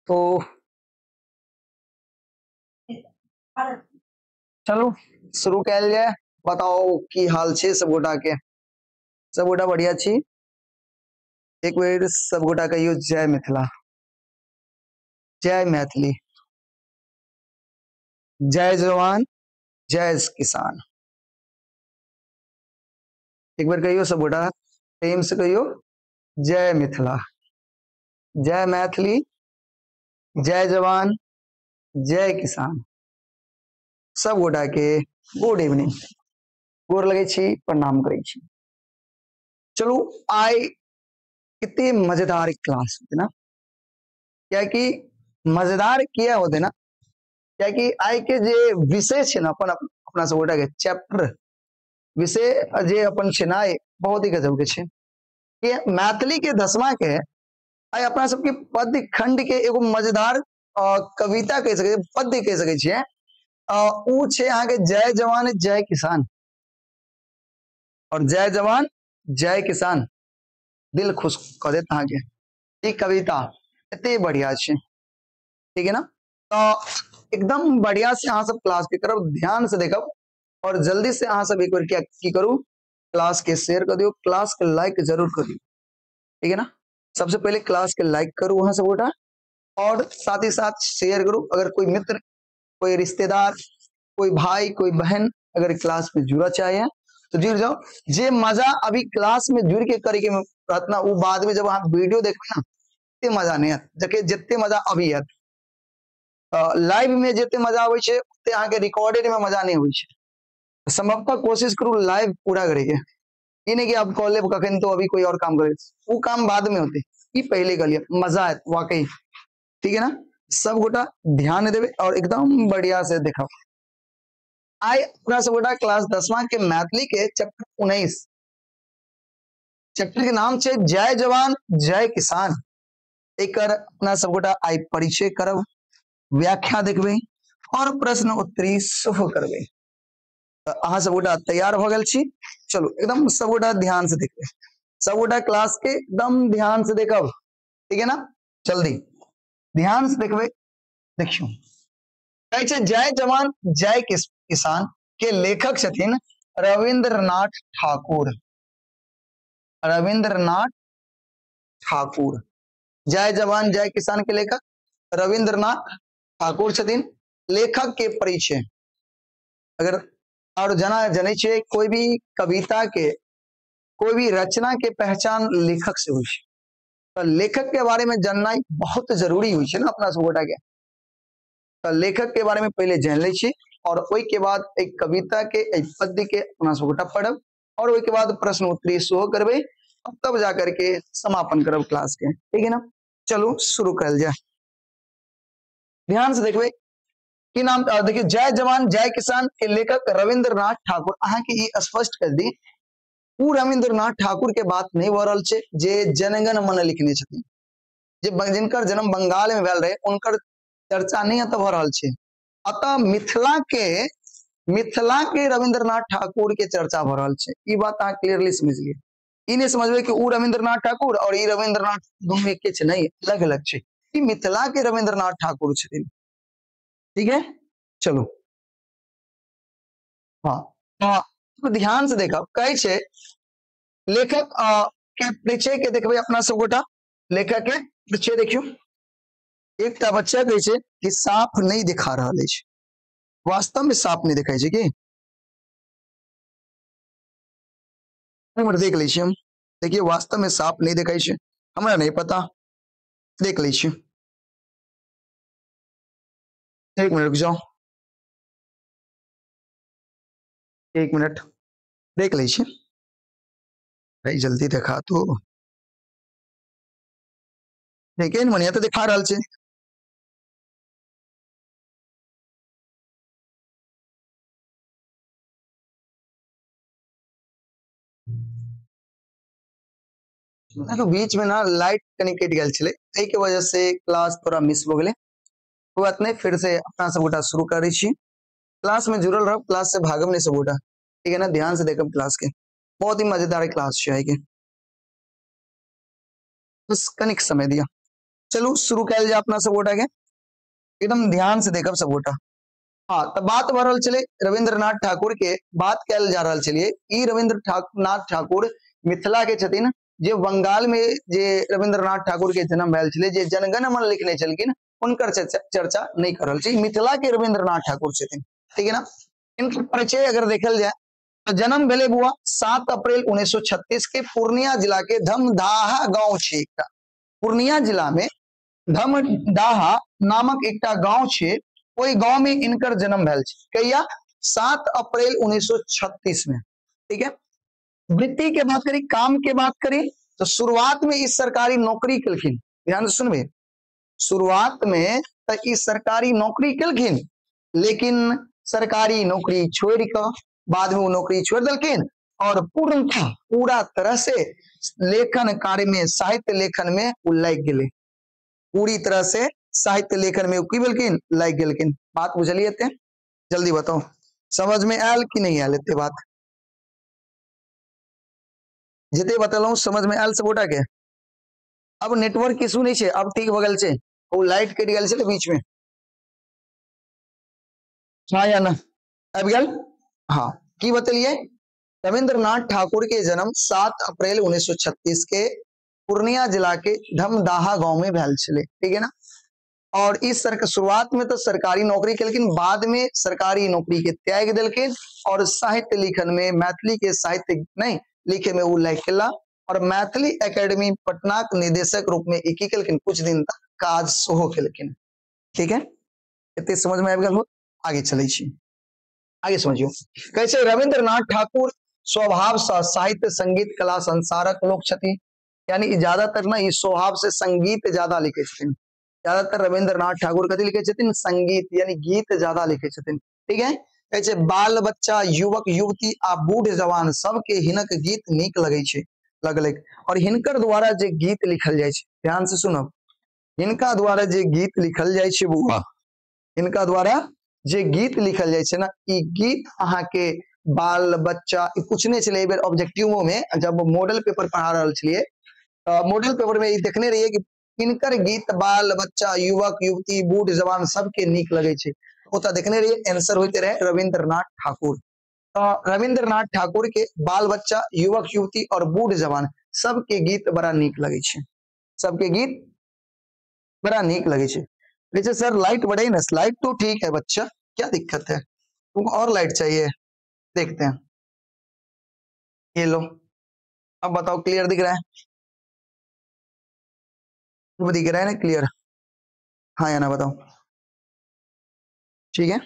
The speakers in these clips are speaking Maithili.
तो चलू शुरू कयल जाय। बताओ की हाल छे सब गोटा के? सब गोटा बढ़िया छी? एक बेर सब गोटा कहियो जय मिथिला, जय मैथिली, जय जवान, जय किसान। एक बार कहियो सब गोटा प्रेम से कहियो जय मिथिला, जय मैथिली, जय जवान, जय किसान। सब गोटा के गुड इवनिंग, गोर लगे छी, प्रणाम करै छी। चलू आइ कितने मजेदार क्लास होते ना, क्या कि मजेदार किया होते ना, क्या कि आइ के जे विषय छे ना अपन अपना सब गोटा के चैप्टर विषय जे अपन छे ना बहुत ही गजब के छे। ये मैथिली के दसवा के आइ अपना सबके पद्य खंड के एगो मजेदार कविता कह सके, पद्य कह सके छियै, उ छे अहाँ के जय जवान जय किसान। और जय जवान जय किसान दिल खुश कर देत अहाँ के ई कविता एते बढ़िया छे, ठीक है ना। तो एकदम बढ़िया से अहाँ सब क्लास के करब, ध्यान से देखब और जल्दी से अहाँ सब एक बार क्या की करू, क्लास के शेयर कर दियो, क्लास के लाइक जरूर कर दियो, ठीक है ना। सबसे पहले क्लास के लाइक करू अहाँ सब गोटा और साथ ही साथ शेयर करू। अगर कोई मित्र, कोई रिश्तेदार, कोई भाई, कोई बहन अगर क्लास में जुड़ा चाहे तो जुड़ जाओ। जे मजा अभी क्लास में जुड़ के करे के रहत ना, वो बाद में जब आप वीडियो देखबे ना ते मजा नहीं आत, जके जितने मजा अभी आत लाइव में जितने मजा आबै छै उते अहाँ के रिकॉर्डेड में मजा नहीं होइ छै। संभवतः कोशिश करू लाइव पूरा करे के, ई नहीं कि आप कॉल लेब कखन तो अभी कोई और काम करे, वो काम बाद में होते, ई पहले कर लिया, मजा आयत वाकई, ठीक है ना। सब गोटा ध्यान देवे और एकदम बढ़िया से देखब। आइ अपना सब गोटा क्लास 10वां के मैथिली के चैप्टर 19, चैप्टर के नाम छे जय जवान जय किसान। एकर अपना सब गोटा आइ परिचय करब, व्याख्या देखबे और प्रश्न उत्तरी सेहो करबे। अहाँ सब गोटा तैयार भ गेल छी? चलू एकदम सब गोटा ध्यान से देखबे, सब गोटा क्लास के एकदम ध्यान से देखब, ठीक है ना। जल्दी ध्यान से देखबे। देखियो कहै छै जय जवान जय किसान के लेखक छथिन रविंद्रनाथ ठाकुर। रविंद्रनाथ ठाकुर जय जवान जय किसान के लेखक रविंद्रनाथ ठाकुर छथिन। लेखक के परिचय अगर और जना जनै छियै, कोई भी कविता के कोई भी रचना के पहचान लेखक से होइ छै, तो लेखक के बारे में जाननाइ बहुत जरूरी होइ छै ना अपना सब गोटा के। तो लेखक के बारे में पहले जान लै छी और ओहि के बाद एक कविता के एक पद्य के अपना सब गोटा पढ़ब और ओहि के बाद प्रश्न उत्तरी सेहो करबै और तब जा करके समापन करब क्लास के, ठीक है ना। चलू शुरू करल जाय, ध्यान से देखबै की नाम। देखिए जय जवान जय किसान के लेखक रविंद्रनाथ ठाकुर। अहाँ के ई स्पष्ट कर दी, उ रविंद्रनाथ ठाकुर के बात नहीं भऽ रहल छै जे जनगण मन लिखने छथिन, जे जिनकर जन्म बंगाल में भेल रहे उनकर चर्चा नहीं एतऽ भऽ रहल छै। अतः मिथिला के रविंद्रनाथ ठाकुर के चर्चा भऽ रहल छै। ई बात अहाँ क्लियरली समझ लियौ। ई नहीं समझबै कि उ रविंद्रनाथ ठाकुर और ई रविंद्रनाथ दुनू एके छै, नहीं, अलग अलग छै। ई मिथिला के रविंद्रनाथ ठाकुर छथिन, ठीक है। चलो हाँ तो ध्यान से देखब, कहै छै लेखक के परिचय के देखबै अपना सब गोटा। लेखक के परिचय देखियो, एकटा बच्चा कहै छै कि साफ नहीं दिखा रहल अछि। वास्तव में साफ नहीं दिखाई छै की? देख लै छी हम, देखिए वास्तव में साफ नहीं दिखाई छै, हमरा नहीं पता, देख लै छी, एक मिनट रुक जाओ, एक मिनट देख लै छी भाई, जल्दी देखा तो। देखिए बढ़िया तो दिखा रहल छै। तो बीच में ना लाइट कनी कटि गेल छलै, एहि के वजह से क्लास थोड़ा मिस हो गेलै। कोई बात नहीं, फिर से अपना सब गोटा शुरू करै छी। क्लास में जुड़ल रहब, क्लास से भागब नहीं सब गोटा, ठीक है ना। ध्यान से देखब क्लास के, बहुत ही मजेदार क्लास छै आइ के, बस कनिक समय दिया। चलू शुरू कयल जाय अपना सब गोटा के, एकदम ध्यान से देखब सब गोटा। हाँ, तो बात भऽ रहल छलै रविंद्रनाथ ठाकुर के, बात कयल जा रहल छलियै। ई रविंद्रनाथ ठाकुर मिथिला के छथिन, जे बंगाल में जे रविंद्रनाथ ठाकुर के जन्म भेल छलै, जे जनगण मन लिखने छलखिन, हुनकर चर्चा नहीं कर रहल छी। मिथिला के रविंद्रनाथ ठाकुर छथिन, ठीक है ना। इनके परिचय अगर देखल जाए तो जन्म भेलै बुआ 7 अप्रैल 1936 के पूर्णिया जिला के धमदाहा गांव छै। एकटा पूर्णिया जिला में धमदाहा नामक एकटा गांव छै, ओहि गांव में इनकर जन्म भेल छै। कहिया? 7 अप्रैल 1936 में, ठीक है। वृत्ति के बात करी, काम के बात करी, तो शुरुआत में इस सरकारी नौकरी केलखिन। ध्यान से सुनबे, शुरुआत में तो इस सरकारी नौकरी केलखिन, लेकिन सरकारी नौकरी छोड़ के बाद में वो नौकरी छोड़ देलखिन और पूर्णतः पूरा तरह से लेखन कार्य में, साहित्य लेखन में वो लागि गेलै। पूरी तरह से साहित्य लेखन में की भेलखिन? लागि गेलखिन। बात बुझलिए? एते जल्दी बताओ, समझ में आयल कि नहीं आयल? एते बात जते बतेलहुं समझ में आयल सब गोटा के? अब नेटवर्क इशू नहीं छै, अब ठीक भ गेल छै। ओ लाइट कटि गेल छै बीच में, हाँ या ना? आबि गेल? हाँ। की बतेलिए? रविंद्रनाथ ठाकुर के जन्म 7 अप्रैल 1936 के पूर्णिया जिला के धमदाहा गांव में भेल छलै, ठीक है ना। और इस शुरुआत में तो सरकारी नौकरी केलखिन, बाद में सरकारी नौकरी के त्याग देलखिन और साहित्य लेखन में, मैथिली के साहित्य नहीं लिखे में वो लागि गेला और मैथिली एकेडमी पटना के निदेशक रूप में की केलखिन, कुछ दिन तक काज सेहो केलखिन, ठीक है। एते समझ में आबि गेल हो? आगे चलै छी, आगे समझियो कैसे रविंद्रनाथ ठाकुर स्वभाव से साहित्य संगीत कला संसारक लोक छथि, यानी ज्यादातर ना ई स्वभाव से संगीत ज्यादा लिखे छथिन। ज्यादातर रविंद्रनाथ ठाकुर कथी लिखे छथिन? संगीत यानी गीत ज्यादा लिखे छथिन, ठीक है। कहै छै बाल बच्चा, युवक युवती आ बूढ़ जवान सबके हिनक गीत नीक लगै छै, लगलै। और हिनकर द्वारा जे गीत लिखल जाइ छै, ध्यान से सुनब, हिनका द्वारा जे गीत लिखल जाइ छै बुआ, हिनका द्वारा जे गीत लिखल जाइ छै ना, ई गीत अहाँ के बाल बच्चा, ई पूछने छलै एहि बेर ऑब्जेक्टिवो में, जब मॉडल पेपर पढ़ा रहल छलियै, मॉडल पेपर में ई देखने रहियै कि हिनकर गीत बाल बच्चा, युवक युवती, बूढ़ जवान सबके नीक लगै छै। ओतऽ देखने रहियै आंसर होते रहे रविंद्रनाथ ठाकुर। तो रविंद्रनाथ ठाकुर के बाल बच्चा, युवक युवती और बूढ़ जवान सबके गीत बड़ा नीक लगै छै, सबके गीत बड़ा नीक लगै छै। जैसे सर लाइट बढ़े ना, लाइट तो ठीक है बच्चा, क्या दिक्कत है तुमको? और लाइट चाहिए? देखते हैं, ये लो, अब बताओ क्लियर दिख रहा है? वो दिख रहा है ना क्लियर? हाँ या ना बताओ? ठीक है,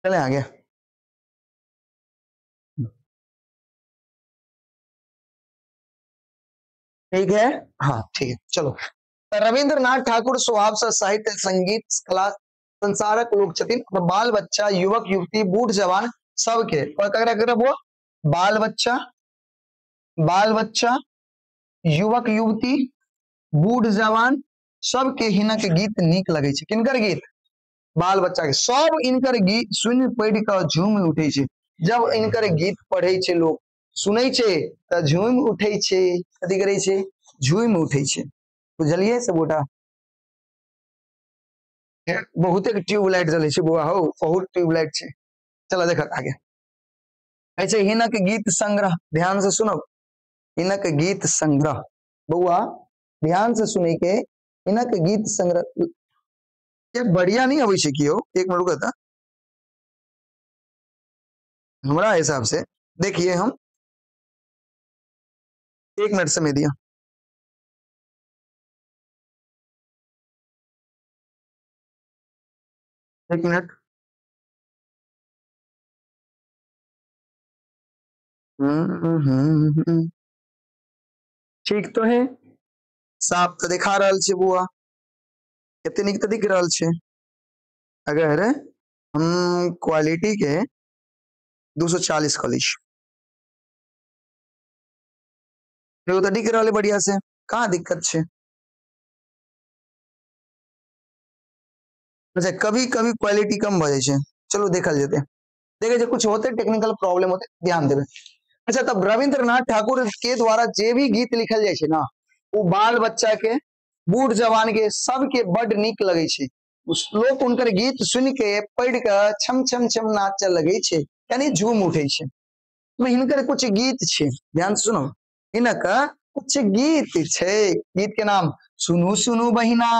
चले आगे। ठीक है, हाँ ठीक है, चलो। रविंद्रनाथ ठाकुर स्वभाव से साहित्य संगीत कला संसारक लोक छथिन, बाल बच्चा, युवक युवती, बूढ़ जवान सबके, वो बाल बच्चा, बाल बच्चा, युवक युवती, बूढ़ जवान सबके हिनक गीत नीक लगै छै। किनकर गीत? बाल बच्चा के। सब इनकर गीत सुनि पढ़ि कऽ झूमि उठै छै। जब इनकर गीत पढ़ै छै लोग, सुनै छै तऽ झूमि उठै छै। कथी करै छै? झूमि उठै छै। बुझलियै सब गोटा? बहुते ट्यूबलाइट जलै छै बौआ हौ, बहुत ट्यूबलाइट छै। चलो देखक आगे। ऐसे हिनक गीत संग्रह, ध्यान से सुनब, हिनक गीत संग्रह बौआ ध्यान से सुनै के, हिनक गीत संग्रह ये बढ़िया नहीं अबै छै कि हो, एक मिनट रुकता, हमरा हिसाब से देखिए, हम एक मिनट समय दिया। एक मिनट, ठीक तो है, साफ तो दिखा रहल छै बुआ, कते नीक तो दिख रहल छै। अगर हम क्वालिटी के 240 कऽ लै छी, तो दिख रहल है बढ़िया से, कहाँ दिक्कत छै? अच्छा कभी कभी क्वालिटी कम भऽ जाइ छै, चलू देखल जेतै, देखे छै कुछ होते टेक्निकल प्रॉब्लम होते, ध्यान देबै। अच्छा, तब रविंद्रनाथ ठाकुर के द्वारा जे भी गीत लिखल जाय छै ना, ओ बाल बच्चा के, बूढ़ जवान के, सबके बड नीक लगे छै। लोक हुनकर गीत सुन के पढ़ के छम छम छम नाचे लगे छै, यानी झूम उठे छै। तो हिनकर कुछ गीत छै, ध्यान से सुनो, हिनक कुछ गीत छै। गीत के नाम सुनू सुनू बहिना,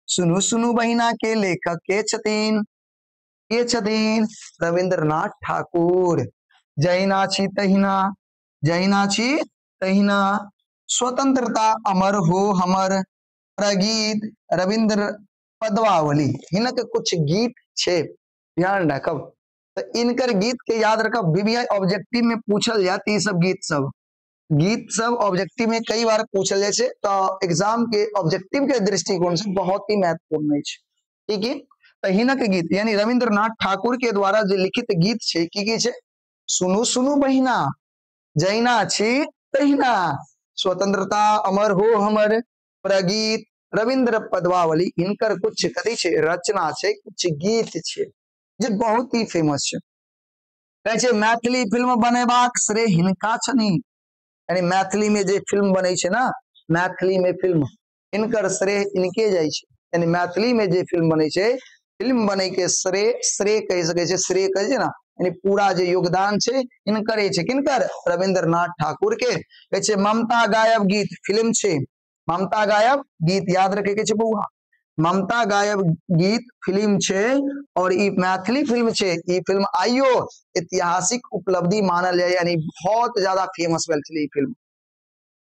सुनू सुनू बहिना के लेखक के छथिन? के छथिन? रविंद्रनाथ ठाकुर। जहिना छी तहिना, जहिना छी तहिना, स्वतंत्रता अमर हो हमर, प्रगीत, रविंद्र पदवावली, हिनक कुछ गीत छै, ध्यान रखब। तो इनकर गीत के याद रखब, बीबीआई ऑब्जेक्टिव में पूछल जात ई सब गीत सब, गीत सब ऑब्जेक्टिव में कई बार पूछल जाय छै, तो एग्जाम के ऑब्जेक्टिव के दृष्टिकोण से बहुत ही महत्वपूर्ण अछि। ठीक है, तो हिनक गीत यानी रविंद्रनाथ ठाकुर के द्वारा जे लिखित गीत छै, की की छै? सुनू सुनू बहिना, जहिना छी तहिना, स्वतंत्रता अमर हो हमर, प्रगीत, रविंद्र पदवावली, हिनकर कुछ कथी छै? रचना छै, कुछ गीत छै जे बहुत ही फेमस छै। कहै छै मैथिली फिल्म बनेबाक श्रेय हिनका छनि, यानी मैथिली में जे फिल्म बनै छै ना, मैथिली में फिल्म, हिनकर श्रेय इनके जाइ छै। यानी मैथिली में जे फिल्म बनै छै, फिल्म बनै के श्रेय, श्रेय कहि सकै छै, श्रेय कहै छै ना, यानी पूरा जे योगदान छै हिनकरे छै। किनकर? रविंद्रनाथ ठाकुर के। कहै छै ममता गायब गीत फिल्म छै, ममता गायब गीत याद रखे के छै बौआ, ममता गायब गीत फिल्म छै और ई मैथिली फिल्म छै। ई फिल्म आइयो ऐतिहासिक उपलब्धि मानल जाय, यानी बहुत ज्यादा फेमस भेल छलै ई फिल्म,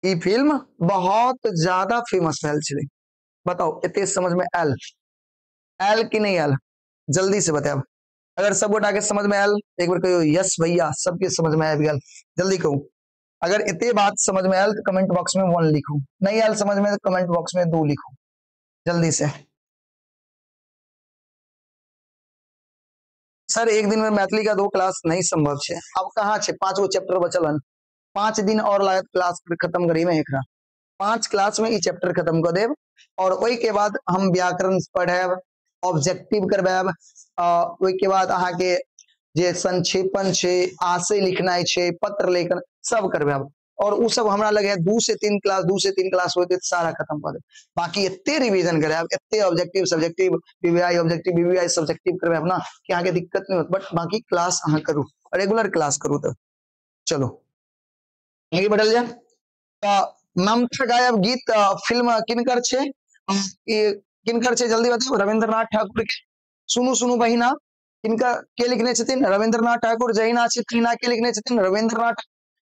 ई फिल्म बहुत ज्यादा फेमस भेल छलै। बताओ एते समझ में आयल, आयल कि नहीं आयल? जल्दी से बतायब। अगर सब गोटा के समझ में आयल एक बार कहियो यस भैया, सबके समझ में आबि गेल, जल्दी कहू। अगर एते बात समझ में आयल तो कमेंट बॉक्स में 1 लिखू, नहीं आयल समझ में तो कमेंट बॉक्स में 2 लिखू, जल्दी से। सर एक दिन में मैथिली का 2 क्लास नहीं संभव है, अब कहाँ छे? 5 गो चैप्टर बचल हन, 5 दिन और लागत क्लास खत्म करी में, एकरा 5 क्लास में ई चैप्टर खत्म कर देब और ओहि के बाद हम व्याकरण पढ़ायब, ऑब्जेक्टिव करवायब, ओहि के बाद अहाँ के जे संक्षेपण छे, आशय लिखनाइ छे, पत्र लेखन सब करवायब। और उ सब हमरा लगे 2 से 3 क्लास, 2 से 3 क्लास होते सारा खत्म कर देब। बाकी एते रिवीजन करायब, एते objective subjective BBI objective BBI subjective करवायब ना कि अहाँ के दिक्कत नहीं होत, बट बाकी क्लास अहाँ करू, रेगुलर क्लास करू। तो चलो आगे बढ़ल जाए। तो ममता गायब गीत फिल्म किनकर छे? किनकर छे जल्दी बताओ? रविंद्रनाथ ठाकुर के। सुनू सुनू बहिना किनका के लिखने छथिन? रविंद्रनाथ ठाकुर। जहिना छी तहिना के लिखने छथिन? रविंद्रनाथ।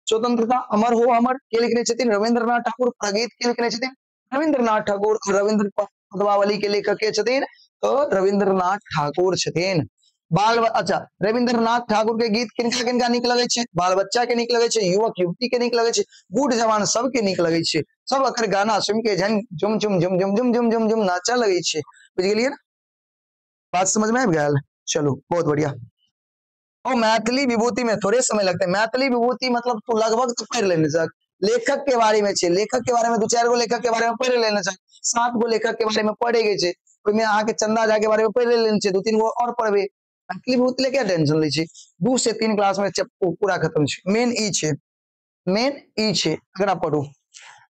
स्वतंत्रता अमर हो अमर के लिखने छथिन? रविंद्रनाथ ठाकुर। प्रगीत के लिखने छथिन? रविंद्रनाथ ठाकुर। रविंद्र पदवावली के लेखक के छथिन? तो रविंद्रनाथ ठाकुर छथिन। बाल अच्छा, रविंद्रनाथ ठाकुर के गीत किनका किनका नीक लगे छै? बाल बच्चा के नीक लगे छै, युवक युवती के नीक लगे छै, बूढ़ जवान सबके नीक लगे छै, सब एकर गाना सुन के झन झुम झुम झुम झुम झुम झुम झुम झुम नाचा लगे छै। बुझ गेलियै ना? बात समझ में आबि गेल? चलो बहुत बढ़िया। और मैथिली विभूति में थोड़े समय लगते है। मैथिली विभूति मतलब तो लगभग तो पढ़ लेने सर, लेखक के बारे में छे, लेखक के बारे में 2-4 गो लेखक के बारे में पढ़ लेने सर, 7 गो लेखक के बारे में पढ़े गए छे, ओहिमे अहाँ के चंदा झा के बारे में पढ़ लेने छे, 2-3 गो और पढ़बे। मैथिली विभूति ले क्या टेंशन लै छी, 2 से 3 क्लास में पूरा खत्म छे। मेन ई छे, मेन ई छे, अगर पढ़ू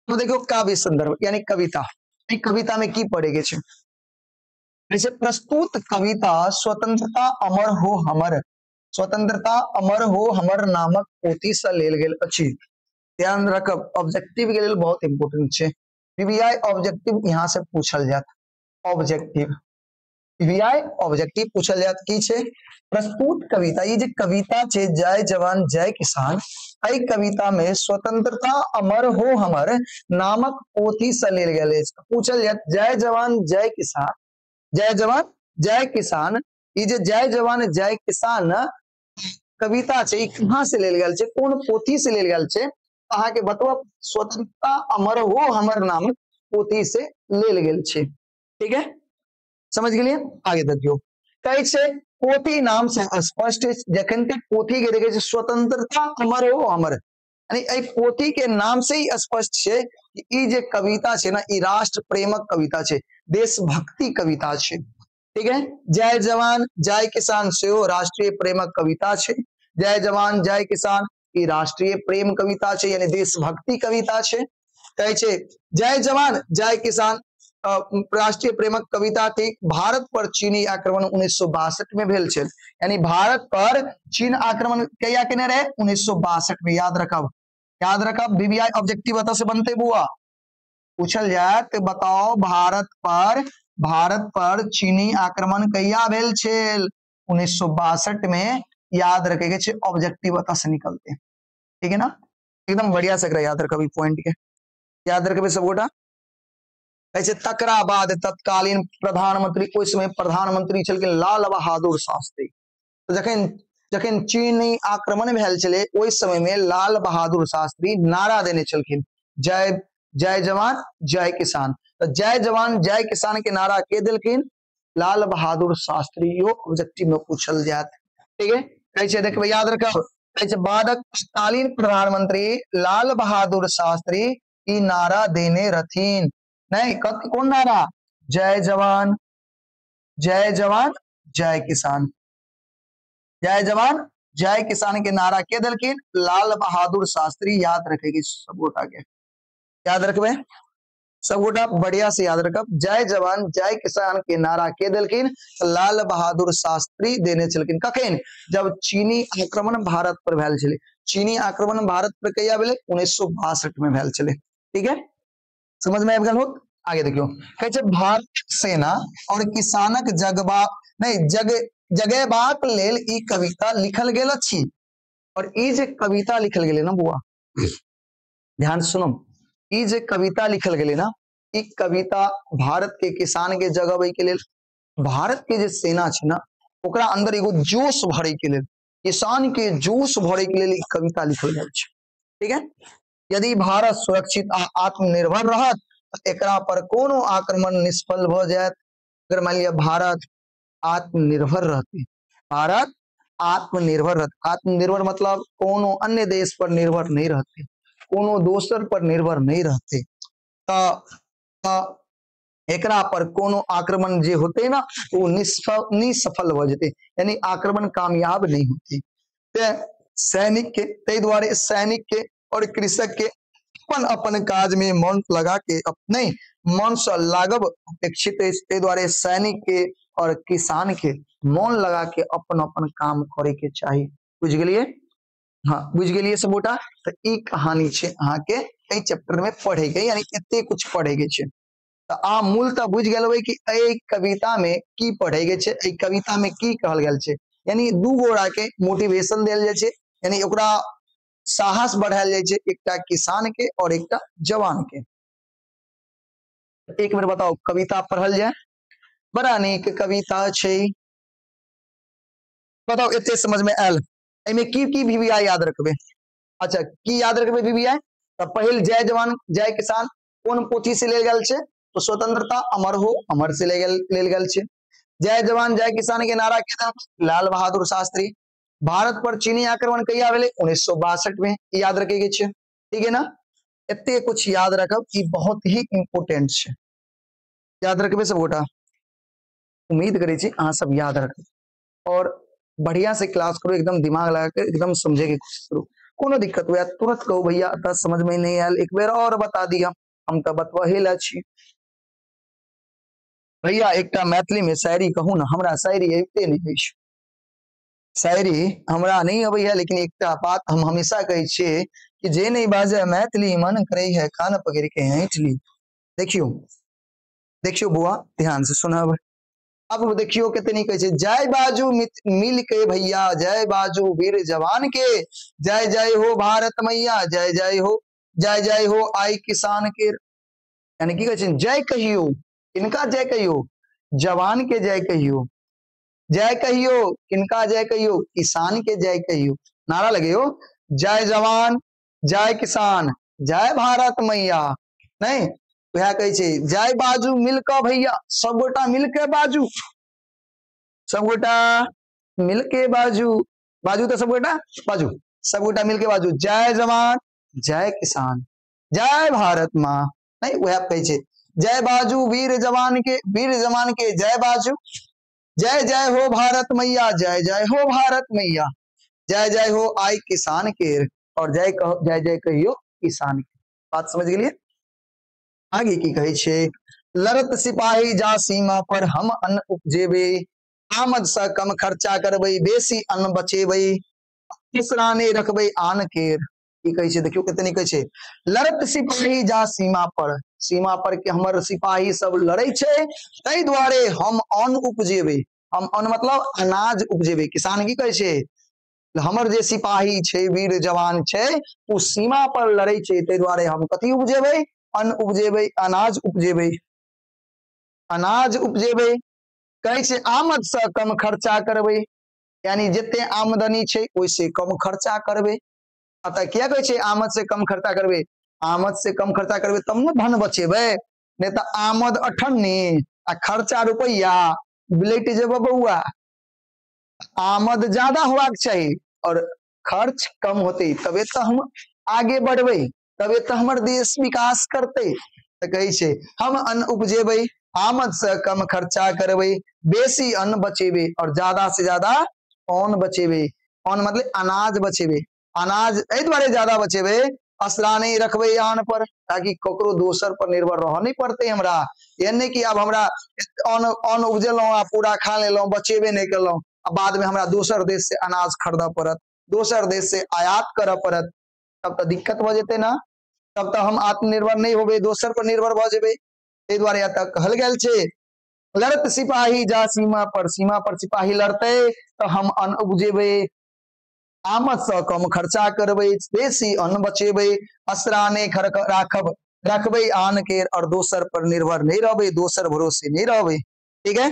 तो देखियो काव्य संदर्भ यानी कविता, कविता में की पढ़े के छे? जैसे प्रस्तुत कविता स्वतंत्रता अमर हो हमर, स्वतंत्रता अमर हो हमर नामक पोथी से लेल गेल अछि। ध्यान रखब, ऑब्जेक्टिव के लेल बहुत इंपोर्टेंट छे। बीबीआई ऑब्जेक्टिव यहाँ से पूछल जात, ऑब्जेक्टिव बीबीआई ऑब्जेक्टिव पूछल जात की छे? प्रस्तुत कविता, ये जे कविता छे जय जवान जय किसान, एहि कविता में स्वतंत्रता अमर हो हमर नामक पोथी से लेल गेल अछि। पूछल जात जय जवान जय किसान, जय जवान जय किसान, ई जे जय जवान जय किसान कविता छे, ई कहाँ से लेल गेल छे, कोन पोथी से लेल गेल छे? अहाँ के बतबा स्वतंत्रता अमर हो हमर नामक पोथी से लेल गेल छे। ठीक है, समझ गेलियै? आगे देखियौ, कहै छै पोथी नाम से स्पष्ट, जखन के पोथी के देखे छै स्वतंत्रता अमर हो हमर, यानी एहि पोथी के नाम से ही स्पष्ट छै कि ई जे कविता छै ना, ई राष्ट्र प्रेमक कविता छै, देशभक्ति कविता छै। ठीक है, जय जवान जय किसान सेहो राष्ट्रीय प्रेमक कविता छै। जय जवान जय किसान, ई राष्ट्रीय प्रेम कविता छै, यानी देशभक्ति कविता छै। कहै छै जय जवान जय किसान राष्ट्रीय प्रेमक कविता थी। भारत पर चीनी आक्रमण 1962 में भेल छल, यानी भारत पर चीन आक्रमण कहिया केने रहे? 1962 में। याद रखब, याद रखब, बीबीआई ऑब्जेक्टिव एतऽ से बनते बुआ, पूछल जायत बताओ भारत पर चीनी आक्रमण कहिया भेल छल? 1962 में। याद रखे के छै, ऑब्जेक्टिव एतऽ से निकलते, ठीक है ना? एकदम बढ़िया से एकरा याद रखब, ई पॉइंट के याद रखबे सब गोटा। ऐसे तकरा बाद तत्कालीन प्रधानमंत्री, ओहि समय प्रधानमंत्री छलखिन लाल बहादुर शास्त्री। तो जखन जखन चीनी आक्रमण भेल छलै ओहि समय में लाल बहादुर शास्त्री नारा देने छलखिन जय जय जवान जय किसान। तो जय जवान जय किसान के नारा के देलखिन? लाल बहादुर शास्त्री। यो ऑब्जेक्टिव में पूछल जायत, ठीक है? कहै छै देखबै, याद रखब, कहै छै बादक तत्कालीन प्रधानमंत्री लाल बहादुर शास्त्री ई नारा देने रहथिन। नहीं, कौन नारा? जय जवान जय जवान जय किसान। जय जवान जय किसान के नारा के देलखिन? लाल बहादुर शास्त्री। याद रखेगी सब गोटा के, याद रखबे सब गोटा बढ़िया से याद रखब। जय जवान जय किसान के नारा के देलखिन? लाल बहादुर शास्त्री देने छलखिन। कखन? जब चीनी आक्रमण भारत पर भेल छलै। चीनी आक्रमण भारत पर कहिया भेलै? 1962 में भेल छलै, ठीक है? समझ में आबि गेल होत? आगे देखियो, कहै छै भारत सेना और किसानक जगबा नहीं जग जगेबाक लेल ई कविता लिखल गेल अछि। और ई जे कविता लिखल गेलै ना बुआ, ध्यान सुनो, ई जे कविता लिखल गेलै ना, ई कविता भारत के किसान के जगबै के लेल, भारत के जे सेना छै ना ओकरा अंदर एगो जोश भरे के लेल, किसान के जोश भरे के लेल ई कविता लिखल गेल छै, ठीक है? यदि भारत सुरक्षित आ आत्मनिर्भर रहत तऽ एकरा पर कोनो आक्रमण निष्फल भऽ जायत। अगर मान लिअ भारत आत्मनिर्भर रहते, भारत आत्मनिर्भर रहते, आत्मनिर्भर मतलब कोनो अन्य देश पर निर्भर नहीं रहते, कोनो दोसर पर निर्भर नहीं रहते, तऽ एकरा पर कोनो आक्रमण जे होते ना वो निष्फल भऽ जेतै, यानी आक्रमण कामयाब नहीं होते। ते सैनिक के, ताहि दुआरे सैनिक के और कृषक के अपन अपन काज में मन लगा के नहीं मन से लागब अपेक्षित अछि। ताहि दुआरे सैनिक के और किसान के मन लगा के अपन अपन काम करे के चाही। बुझ गेलियै? हाँ बुझ गेलियै सब गोटा? तऽ ई कहानी छै अहाँके एहि चैप्टर में पढ़े के, यानी एते कुछ पढ़े के छै। तऽ अहाँ मूलतः बुझि गेल होबै कि एहि कविता में की पढ़े के छै, एहि कविता में की कहल गेल छै। यानी दू गोरा के मोटिवेशन देल जाइ छै, यानी ओकरा साहस बढ़ायल जाइ छै, एकटा किसान के और एकटा जवान के। एक बेर बताओ कविता पढ़ल जाय? बड़ा नीक कविता छै। बताओ एते समझ में आयल? एहिमे की की वीवीआई याद रखबे? अच्छा की याद रखबे वीवीआई? तऽ पहिल जय जवान जय किसान कोन पोथी से लेल गेल छै? तो स्वतंत्रता अमर हो अमर से लेल गेल छै। जय जवान जय किसान के नारा के देलक? लाल बहादुर शास्त्री। भारत पर चीनी आक्रमण कहिया भेलै? 1962 में। याद रखे के छै, ठीक है ना? एते कुछ याद रखब, ई बहुत ही इम्पोर्टेंट छै, याद रखबे सब गोटा। उम्मीद करै छी अहाँ सब याद रखब और बढ़िया से क्लास करू, एकदम दिमाग लगा के एकदम समझे के कोशिश करू। कोनो दिक्कत हुए तुरंत कहू भैया तऽ समझ में नहीं आयल, एक बेर और बता दिया, हम तऽ बतबहे ला छी। भैया एकटा मैथिली में शायरी कहू ना, हमरा शायरी अबिते नहीं होइ छै, शायरी हमरा नहीं अबै है, लेकिन एकटा बात हम हमेशा कहै छियै कि जे नहीं बाजे मैथिली मन करे है कान पकड़ के ऐंठ ली। देखियो देखियो बुआ ध्यान से सुनब। अब देखियो कते नीक कहै छै, जय बाजू मिल के भैया, जय बाजू वीर जवान के, जय जय हो भारत मैया, जय जय हो, जय जय हो आई किसान के। यानी की कहै छै, जय कहियो, किनका जय कहियो? जवान के जय कहियो, जय कहियो किनका जय कहियो? किसान के जय कहियो। नारा लगेयो, जय जवान जय किसान जय भारत मैया। नहीं वएह कहै छै जय बाजू मिल कऽ भैया, सब गोटा मिल के बाजू, सब गोटा मिल के बाजू, बाजू तो सब गोटा बाजू, सब गोटा मिल के बाजू, जय जवान जय किसान जय भारत माँ। नहीं वएह कहै छै जय बाजू वीर जवान के, वीर जवान के जय बाजू, जय जय हो भारत मैया, जय जय हो भारत मैया, जय जय हो आई किसान के। और जय कहो, जय जय कहियो किसान के। बात समझ गेलियै? आगे की कहै छै, लड़त सिपाही जा सीमा पर हम अन्न उपजेबै, आमद से कम खर्चा करबै, बेसी अन्न बचेबै, तीसरा नहि रखबै आन केर। की कहै छै देखियौ कते नीक कहै छै, लड़त सिपाही जा सीमा पर, सीमा पर के हमर सिपाही सब लड़ै छै, ताहि दुआरे हम अन्न उपजेबै। हम अन्न मतलब अनाज उपजेबै। किसान की कहै छै, हमर जे सिपाही छै, वीर जवान छै, ओ सीमा पर लड़ै छै, ताहि दुआरे हम कथी उपजेबै, अन्न उपजेबै, अनाज उपजेबै, अनाज उपजेबै। कहै छै आमद से कम खर्चा करबै, यानी जते आमदनी छै ओहिसे कम खर्चा करबै। अतः किया कहै छै आमद से कम खर्चा करबै? आमद से कम खर्चा करबै तब ने धन बचेबै, नहि तऽ आमद अठन्नी आ खर्चा रुपैआ, बिलटि जेबै बौआ। आमद ज्यादा होबाक चाही और खर्च कम होते, तबे तऽ हम आगे बढ़बै, तबे तऽ हमर देश विकास करतै। तऽ कहै छै हम अन्न उपजेबै, आमद से कम खर्चा करबै, बेसी अन्न बचेबै और ज्यादा से ज्यादा अन्न बचेबै। अन्न मतलब अनाज बचेबै। अनाज एहि दुआरे ज्यादा बचेबै, असरा नहि रखबै आन पर, ताकि ककरो दोसर पर निर्भर रहऽ नहि पड़तै हमरा। एहन नहि कि आब हमरा अन्न अन्न उपजेलहुँ आ पूरा खा लेलहुँ, बचेबे नहि केलहुँ, आ बाद में हमरा दोसर देश से अनाज खरीदऽ पड़त, दोसर देश से आयात करऽ पड़त, तब तऽ दिक्कत भऽ जेतै ने, तब तऽ हम आत्मनिर्भर नहि होबै, दोसर पर निर्भर भऽ जेबै। ताहि दुआरे एतऽ कहल गेल छै लड़त सिपाही जा सीमा पर, सीमा पर सिपाही लड़तै तऽ हम अन्न उपजेबै, आमद से कम खर्चा करबै, बेसी अन्न बचेबै, असरा नहि राखब, रखबै आन के और दोसर पर निर्भर नहीं रहबै, दोसर भरोसे नहीं रहबै। ठीक है,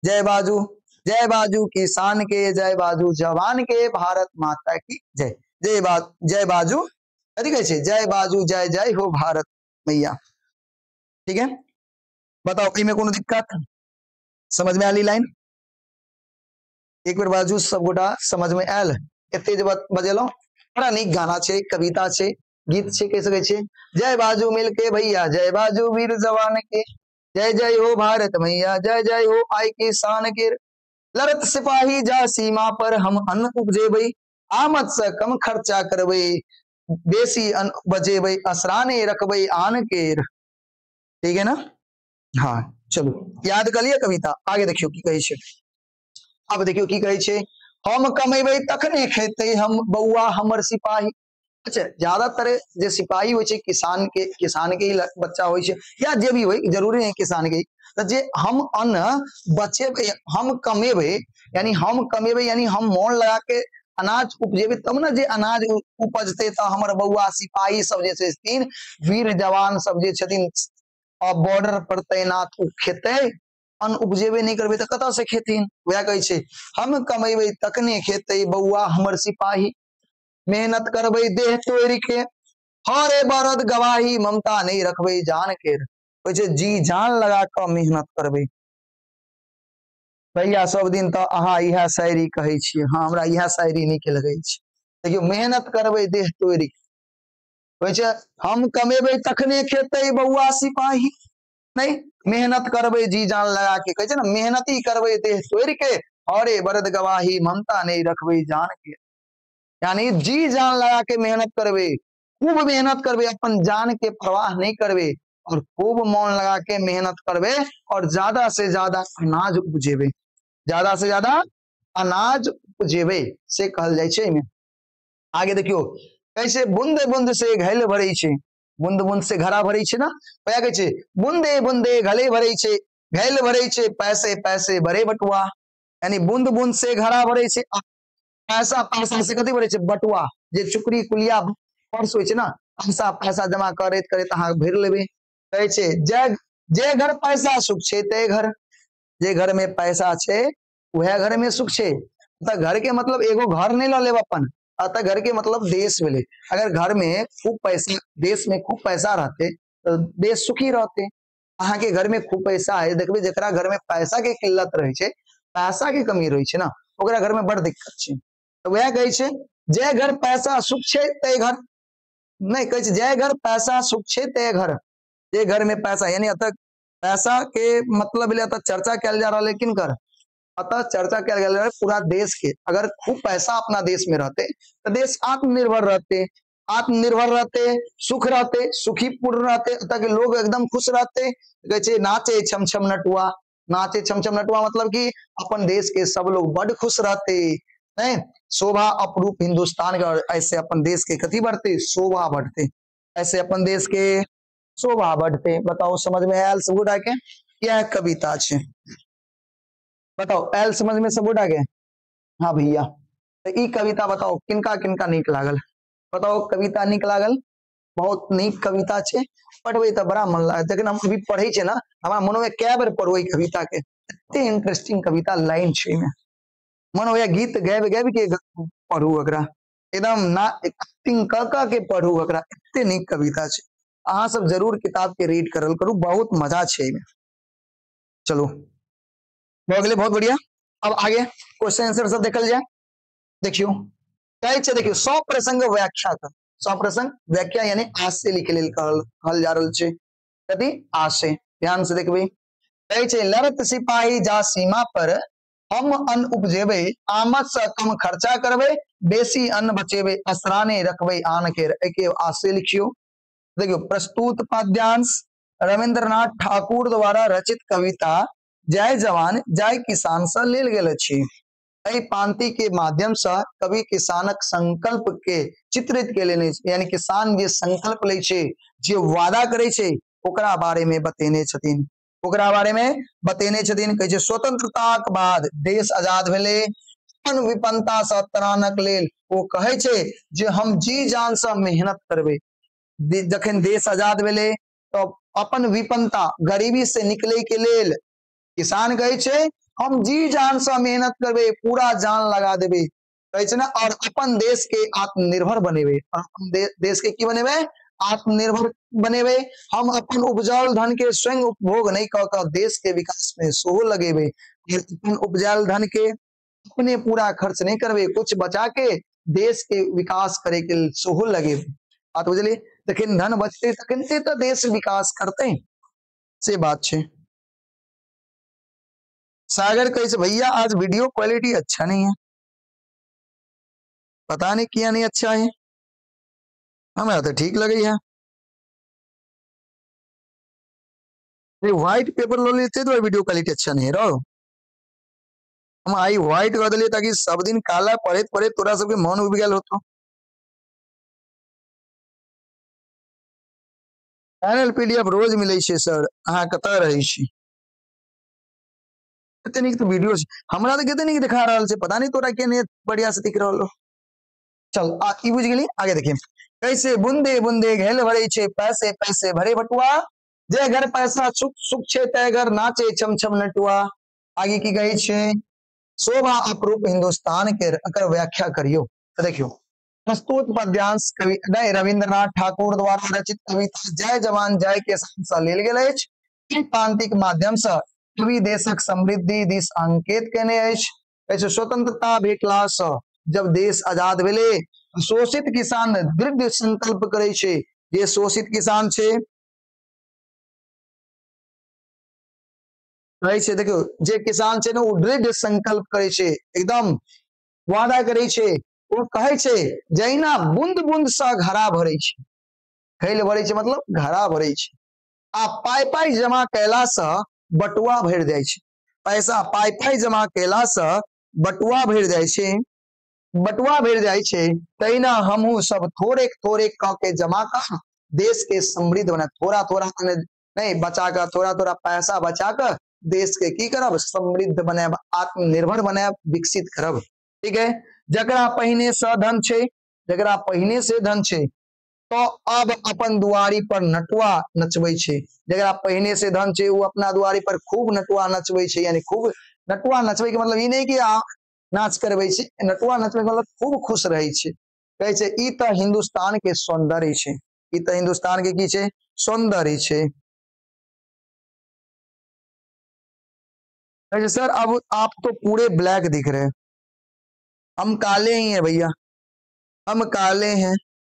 जय बाजू, जय बाजू किसान के, जय बाजू जवान के, भारत माता की जय। जय जय बाजू, कथी कहै छै, जय बाजू, जय जय हो भारत मैया। ठीक है, बताओ एहिमे कोनो दिक्कत? समझ में आयल लाइन? एक बेर बाजू सब गोटा, समझ में आयल? एते जे बजेलहुँ, बड़ा नीक गाना छै, कविता छै, गीत छै, कहि सकै छियै। जय बाजू मिलके भैया, जय बाजू वीर जवान के, जय जय हो भारत मैया, जय जय हो आई किसान के। लड़त सिपाही जा सीमा पर हम अन्न उपजेबै, आमद से कम खर्चा करबै, बेसी अन्न बचेबै, असरा नहि रखबै आन केर। ठीक है ना? हाँ चलू याद कर लिअ कविता। आगे देखियौ की कहै छै। अब देखियौ की कहै छै, हम कमेबै तखने खेतै हम बौआ हमर सिपाही। अच्छा, ज्यादातर जे सिपाही होइ छै किसान के, किसान के ही बच्चा होइ छै, या जे भी होइ, जरूरी नहीं किसान के ही। तऽ जे हम अन्न बचेबै, हम कमेबै, यानी हम कमेबै यानी हम मोन लगा के अनाज उपजेबै, तब ने जे अनाज उपजतै तऽ हमर बौआ सिपाही सब जे छथिन, वीर जवान सब जे छथिन बॉर्डर पर तैनात, ओ खेतै। अन्न उपजेबे नहि करबै तऽ कतऽ से खेथिन? वएह कहै छै हम कमेबै तखने खेतै बौआ हमर सिपाही, मेहनत करबै देह तोड़ि के, हरे बरद गवाही, ममता नहि रखबै जान के। कहै छै जी जान लगा कऽ मेहनत करबै। भैया सब दिन तऽ अहाँ इएह शायरी कहै छियै, हाँ हमरा इएह शायरी नीक लगै छै। देखियौ मेहनत करबै देह तोड़ि के, कहै छै हम कमेबै तखने खेतै बौआ सिपाही, नहीं मेहनत करबै जी जान लगा के। कहै छै ने मेहनती करबै देह तोड़ि के, हरे बरद गवाही, ममता नहीं रखबै जान के। यानी जी जान लगा के मेहनत करबै, खूब मेहनत करबै, अपन जान के परवाह नहीं करबै, और खूब मन लगा के मेहनत करबै और ज्यादा से ज्यादा अनाज उपजेबै, ज्यादा से ज्यादा अनाज उपजेबै, से कहल जाइ छै एहिमे। आगे देखियौ कैसे बूंदे बूंद से घैल भरै छै, बूंद बूंद से घड़ा भरै छै ना, वएह कहै छै बूंदे बूंदे घले भरै छै, घैल भरै छै, पैसे पैसे भरे बटुआ। यानी बूंद बूंद से घड़ा भरै छै, पैसा पैसा से कथी भरै छै, बटुआ, जे चुकरी कुलिया पर्स होइ छै ना, पैसा पैसा जमा करैत करैत अहाँ भरि लेबै। कहै छै जे घर पैसा सुख छै ते घर, जे घर में पैसा छै वएह घर में सुख छै। तऽ घर के मतलब एगो घर नहि लऽ लेब अपन, अतः घर के मतलब देश भेलै। अगर घर में खूब पैसा, देश में खूब पैसा रहते तऽ देश सुखी रहते। अहाँ के घर में खूब पैसा है, देखबै जकरा घर में पैसा के किल्लत रहै छै, पैसा के कमी रहै छै ना, ओकरा घर में बड़ दिक्कत छै। तऽ वएह कहै छै जे घर पैसा सुख छै ते घर, नहि कहै छै जे घर पैसा सुख छै ते घर, जे घर में पैसा, यानी अतः पैसा के मतलब भेलै अतः चर्चा कयल जा रहल है किनकर, अतः चर्चा कयल गेल रहे पूरा देश के, अगर खूब पैसा अपना देश में रहते तो देश आत्मनिर्भर रहते, आत्मनिर्भर रहते, सुख रहते, सुखी पूर्ण रहते, ताकि लोग एकदम खुश रहते। कहै छै नाचे छम छम नटुआ, नाचे छम छम नटुआ मतलब कि अपन देश के सब लोग बड खुश रहते, नहीं शोभा अपरूप हिंदुस्तान के, और ऐसे अपन देश के कथी बढ़ते, शोभा बढ़ते, ऐसे अपन देश के शोभा बढ़ते। बताओ समझ में आयल सब गोटा के? यह कविता छे, बताओ आयल समझ में सब गोटा के? हाँ भैया, तो ई कविता बताओ किनका किनका नीक लागल? बताओ कविता नीक लागल? बहुत नीक कविता छे, पढ़बे तो बड़ा मन लागल। जखन हम अभी पढ़े छे ना, हमरा मन में कै बेर पढ़ू ई कविता के, एते इंटरेस्टिंग कविता लाइन छे में, मन होया गीत गाबि गाबि के पढ़ू एकरा, एकदम ना एक्टिंग क क के पढ़ू एकरा, एते नीक कविता छे। अहाँ सब जरूर किताब के रीड करल करू, बहुत मजा छे एमे। चलो भऽ गेलै, बहुत बढ़िया। अब आगे क्वेश्चन आंसर सब देखल जाए। देखियो कहै छै, देखियो सौ प्रसंग व्याख्या कर, सौ प्रसंग व्याख्या यानी आशय लिखे लेल कहल जा रहल छै। कथी? आशय। ध्यान से देखबै, कहै छै लड़त सिपाही जा सीमा पर, हम अन्न उपजेबै, आमद से कम खर्चा करबै, बेसी अन्न बचेबै, असराने रखबै आन के। एके आशय लिखियो। देखियो प्रस्तुत पद्यांश रविंद्रनाथ ठाकुर द्वारा रचित कविता जय जवान जय किसान से लेल गेल अछि। एहि पांति के माध्यम से कवि किसानक संकल्प के चित्रित केलनि अछि, यानी किसान जे संकल्प लै छै, जे वादा करै छै, ओकरा बारे में बतेने छथिन, ओकरा बारे में बतेने छथिन। कहै छै स्वतंत्रताक बाद देश आजाद भेलै, अपन विपन्नता से त्राणक लेल ओ कहै छै जे हम जी जान से मेहनत करबै। जखन देश आजाद भेलै तो अपन विपन्नता गरीबी से निकले के लेल किसान कहै छै हम जी जान से मेहनत करबै, पूरा जान लगा देबै, कहै छै ना, और अपन देश के आत्मनिर्भर बनेबै, और अपन देश के की बनेबै, आत्मनिर्भर बनेबै। हम अपन उपजाओल धन के स्वयं उपभोग नहीं कऽ कऽ देश के विकास में सेहो लगेबै, अपन उपजाओल धन के अपने पूरा खर्च नहीं करबै, कुछ बचा के देश के विकास करे के सेहो लगेबै। बात बुझलियै? जखन धन बचतै तखन तऽ देश विकास करतै, से बात छै। सागर कहै छै भैया आज वीडियो क्वालिटी अच्छा नहीं है, पता नहीं किया नहीं अच्छा है, हमरा तो ठीक लगे है। व्हाइट पेपर लो लेते तो वीडियो क्वालिटी अच्छा नहीं रहो, हम आई व्हाइट कर दिलियै ताकि सब दिन काला पढ़ैत पढ़ैत तोरा सबके मन उबि गेल होतो। फाइनल पीडीएफ रोज मिलै छै सर, अहाँ कतऽ रहै छी? कते नीक तऽ वीडियो छै, हमरा तऽ कते नीक देखा रहल छै, पता नहीं तोरा के नहीं बढ़िया से दिख रहल हो। चल आ ई बुझि गेली। आगे देखिए कैसे बूंदे बूंदे घेल भरे छे, पैसे पैसे भरे बटुआ, जे घर पैसा सुख सुख छे ते घर नाचे छम छम नटुआ। आगे की कहै छै शोभा अपरूप हिंदुस्तान के, एकर व्याख्या करियो। तो देखियो प्रस्तुत पद्यांश कवि रविंद्रनाथ ठाकुर द्वारा रचित कविता जय जवान जय किसान से लेल गेल अछि। एहि पांतिक माध्यम से कवि देशक समृद्धि दिस अंकेत केने अछि। कहै स्वतंत्रता भेटला से जब देश आजाद भेलै, शोषित किसान दृढ़ संकल्प करै छै, जे शोषित किसान छै कहै छै, देखियौ जे किसान छै ने ओ दृढ़ संकल्प करै छै, एकदम वादा करै छै। ओ कहै छै जहिना बूंद बूंद से घड़ा भरै छै, घैल भरै छै मतलब घड़ा भरै छै, आ पाई पाई जमा कैला से बटुआ भरि जाइ छै, पैसा पाई पाई जमा कैला से बटुआ भरि जाइ छै, बटुआ भरि जाइ छै। तहिना हमहूँ सब थोड़े थोड़े कऽ के जमा कऽ देश के समृद्ध बना, थोड़ा थोड़ा नहीं बचा कऽ, थोड़ा थोड़ा पैसा बचा कऽ देश के की करब, समृद्ध बनायब, आत्मनिर्भर बनायब, विकसित करब। ठीक है, जकरा पहिने से धन छै, जकरा पहिने से धन छै तो अब अपन दुआरी पर नटुआ नचबै छै। जकरा पहिने से धन छै ओ अपना दुआरी पर खूब नटुआ नचबै छै, यानी खूब नटुआ नचबै के मतलब ई नहीं कि नाच करबै छै, नटुआ नचबै के मतलब खूब खुश रहै छै। कहै छै ई तऽ हिंदुस्तान के सौंदर्य छै, ई तऽ हिंदुस्तान के की छै, सौंदर्य छै। कहै छै सर अब आप तो पूरे ब्लैक दिख रहे हैं, हम काले ही हैं भैया, हम काले हैं,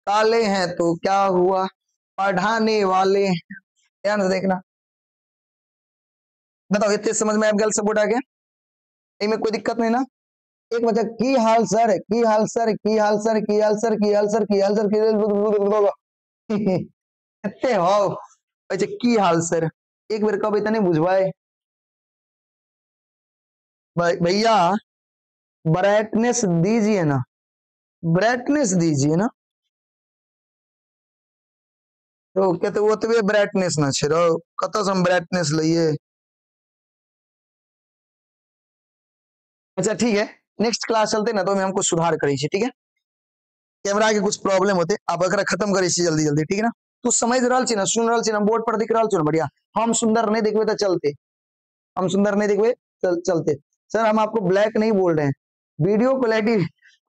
काले हैं तो क्या हुआ, पढ़ाने वाले हैं। ध्यान से देखना, बताओ इतने समझ में आबि गेल सब गोटा के? एहिमे कोई दिक्कत नहीं ना? एक बच्चा की हाल सर, की हाल सर, की हाल सर, की हाल सर, की हाल सर, की हाल सर, की एते हो कहै की हाल सर, एक बेर कहबै त नहीं बुझबै भैया। ब्राइटनेस दीजिए ना, ब्राइटनेस दीजिए ना। तो कहते ओतबे ब्राइटनेस ना छै रौ, कतऽ से हम ब्राइटनेस लइए। अच्छा ठीक है, नेक्स्ट क्लास चलते ना तो हमको सुधार करै छी, ठीक है? कैमरा के कुछ प्रॉब्लम होते, आप एकरा खत्म करै छी जल्दी जल्दी, ठीक है ना? तू समझ रहल छी ना, सुन रहल छी ना, बोर्ड पर दिख रहल छी ना? बढ़िया। हम सुंदर नहीं देखबे तो चलते, हम सुंदर नहीं देखबे चलते। सर हम आपको ब्लैक नहीं बोल रहे हैं, वीडियो क्वालिटी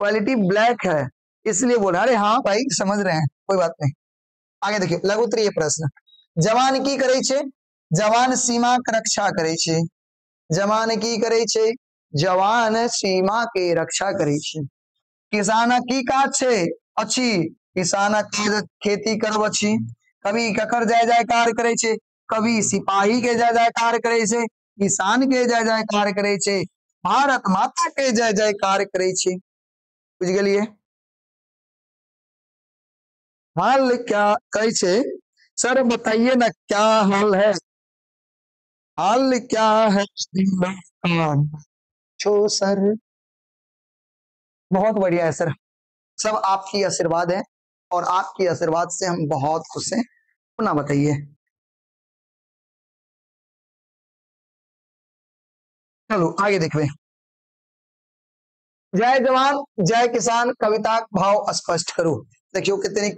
क्वालिटी ब्लैक है इसलिए बोल रहे हैं। अरे हाँ भाई समझ रहे हैं, कोई बात नहीं। आगे देखिए लघुत्तरीय प्रश्न। जवान की करै छै? जवान सीमा के रक्षा करै छै। जवान की करै छै? जवान सीमा के रक्षा करै छै। किसानक की काज छै? अछि। किसानक खेती करब अछि। कवि ककर जय जयकार करै छै? कवि सिपाही के जय जयकार करै छै, किसान के जय जयकार करै छै, भारत माता के जय जयकार करै छै। बुझ गेलियै? हाल क्या कहै छै? सर बताइए ना क्या हाल है, हाल क्या है छो सर। बहुत बढ़िया है सर, सब आपकी आशीर्वाद है और आपकी आशीर्वाद से हम बहुत खुश हैं। पुनः बताइए। चलो आगे देखते। जय जवान जय किसान कविता भाव स्पष्ट करू। देखियो कितनी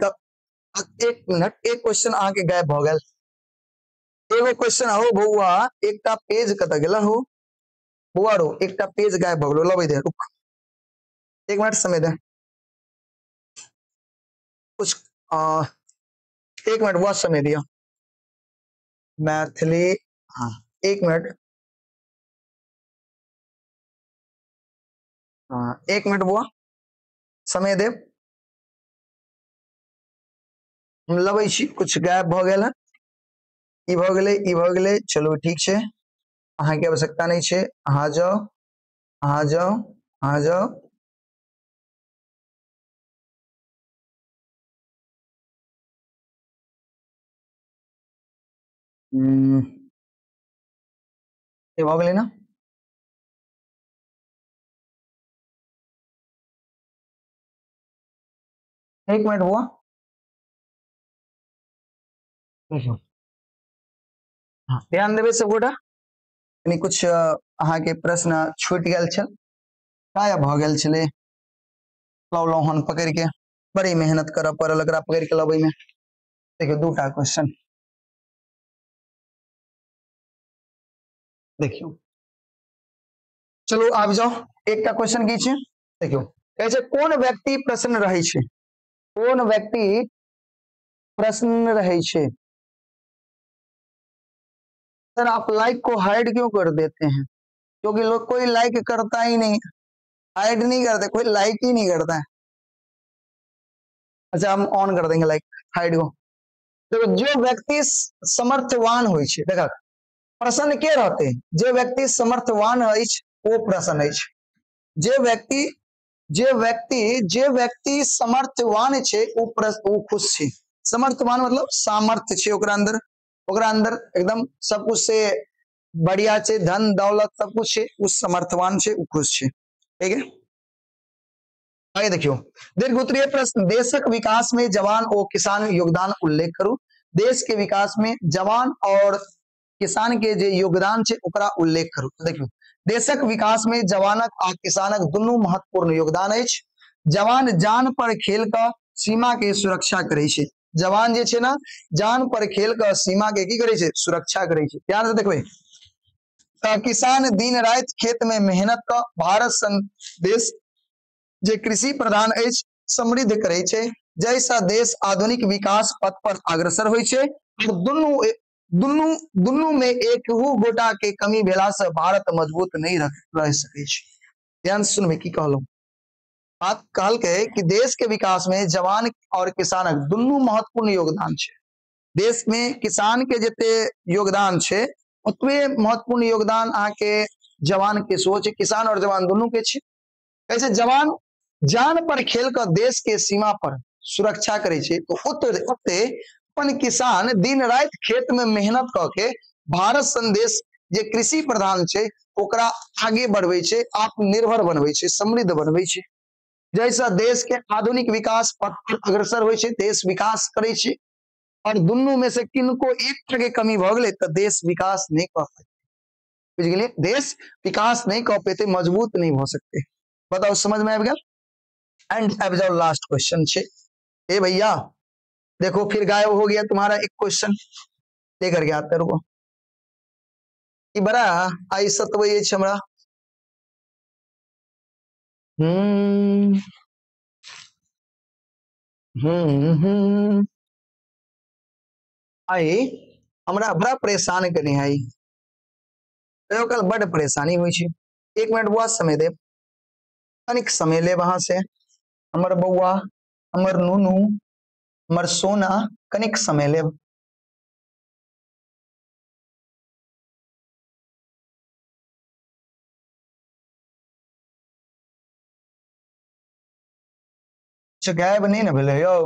एक मिनट, एक क्वेश्चन आके गायब हो गया। एगो क्वेश्चन हो बउआ, एकटा पेज कत गेल हो बउआ रो, एकटा पेज गायब भ गेलो, लबै दे, रुक एक मिनट समय दे कुछ, एक मिनट बुआ समय दिया। मैथिली, हाँ एक मिनट, हाँ एक मिनट बुआ समय दे, हम लबै छी, कुछ गायब भ गेल है। ई भ गेलै, ई भ गेलै, चलो ठीक छै, अहाँके आवश्यकता नहीं छै। अहाँ जाओ, अहाँ जाओ, अहाँ जाओ। ई भ गेलै ना? एक मिनट बुआ, हाँ ध्यान देबै सबगोटा। यानी कुछ अहाँके प्रश्न छूटि गेल छल, गायब भऽ गेल छलै, लौलहुँ हन पकड़ि के, बड़ी मेहनत करऽ पड़ल एकरा पकड़ि के लबै में। देखियौ दूटा क्वेश्चन देखियौ, चलो आबि जाओ। एकटा क्वेश्चन की छै, देखियौ कहै छै कोन व्यक्ति प्रसन्न रहै छै, कोन व्यक्ति प्रसन्न रहै छै? सर आप लाइक को हाइड क्यों कर देते हैं? क्योंकि लोग कोई लाइक करता ही नहीं, हाइड नहीं करते, कोई लाइक he नहीं करता है। अच्छा हम ऑन कर देंगे लाइक हाइड को। देखो जो व्यक्ति समर्थवान होइ छै, देखा प्रसन्न के रहते, जे व्यक्ति समर्थवान अछि वो प्रसन्न अछि। जे व्यक्ति जे व्यक्ति जे व्यक्ति समर्थवान छै वो खुश छै। समर्थवान मतलब सामर्थ्य छै ओकरा अंदर, ओकरा अंदर एकदम सब कुछ से बढ़िया छै, धन दौलत सब कुछ छै, उ समर्थवान छै, उ खुश छै। ठीक है, आगे देखियो दीर्घ उत्तरीय प्रश्न। देशक विकास में जवान और किसान योगदान उल्लेख करू। देश के विकास में जवान और किसान के जे योगदान छै ओकरा उल्लेख करू। देखियो देशक विकास में जवानक आ किसानक दुनू महत्वपूर्ण योगदान अछि। जवान जान पर खेल क सीमा के सुरक्षा करै छै। जवान जे छै ना जान पर खेल क सीमा के की करै छै, सुरक्षा करै छै। ध्यान से देखबै, किसान दिन राति खेत में मेहनत क भारत सन देश जे कृषि प्रधान अछि समृद्ध करै छै, जैसा देश आधुनिक विकास पथ पर अग्रसर होइ छै। दुनू दुनू दुनू में एक गोटा के कमी भेला से भारत मजबूत नहीं रह सकै छै। ध्यान से सुनबै की कहलहुं, बात कहलकै कि देश के विकास में जवान और किसानक दुनू महत्वपूर्ण योगदान छै। देश में किसान के जते योगदान छै ओतबे महत्वपूर्ण योगदान अहाँके जवान के सेहो छै, किसान और जवान दुनू के छै। कैसे जवान जान पर खेल कऽ देश के सीमा पर सुरक्षा करै छै, तो ओते अपन किसान दिन राति खेत में मेहनत कऽ के भारत सन देश जे कृषि प्रधान छै ओकरा आगे बढ़बै छै, आत्मनिर्भर बनबै छै, समृद्ध बनबै छै, जैसा देश के आधुनिक विकास पथ पर अग्रसर होइ छै, देश विकास करै छै। और दुनू में से किनको एक के कमी भऽ गेलै तऽ देश विकास नहि कऽ पेतै। बुझि गेलियै? देश विकास नहि कऽ पेतै, मजबूत नहि भऽ सकतै। बताउ समझ में आबि गेल? एंड आबि जाओ लास्ट क्वेश्चन छै। ए भैया देखो फिर गायब हो गया तुम्हारा एक क्वेश्चन, लेकर के आते रुको। ई बड़ा आई सतबै अछि हमरा। हम्म हम्म हम्म आई हमरा बड़ा परेशान केने है। कहियो काल बड परेशानी होइ छै। एक मिनट बुआ समय देब, कनिक समय लेब अहाँ से। हमर बौआ, हमर नुनू, हमर सोना, कनिक समय लेब। अच्छा गायब नहीं ने भेलै यौ?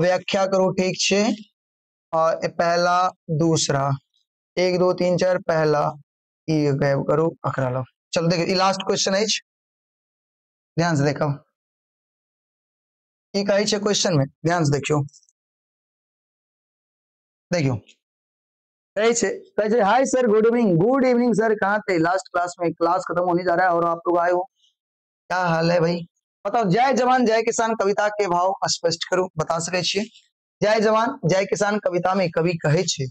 व्याख्या करू, ठीक छै। पहला दूसरा 1 2 3 4 पहला ई गायब करू, अकरा लो। चल देखियौ ई लास्ट क्वेश्चन अछि, ध्यान से देखो की कहै छै क्वेश्चन में, ध्यान से देखियौ। देखियौ कहै छै hi sir good evening. Good evening sir, कहाँ थे? लास्ट क्लास में, क्लास खत्म होने जा रहा है और आप लोग आए हो, क्या हाल है भाई? बताओ जय जवान जय किसान कविता के भाव स्पष्ट करू, बता सकै छियै? जय जवान जय किसान कविता में कवि कहै छै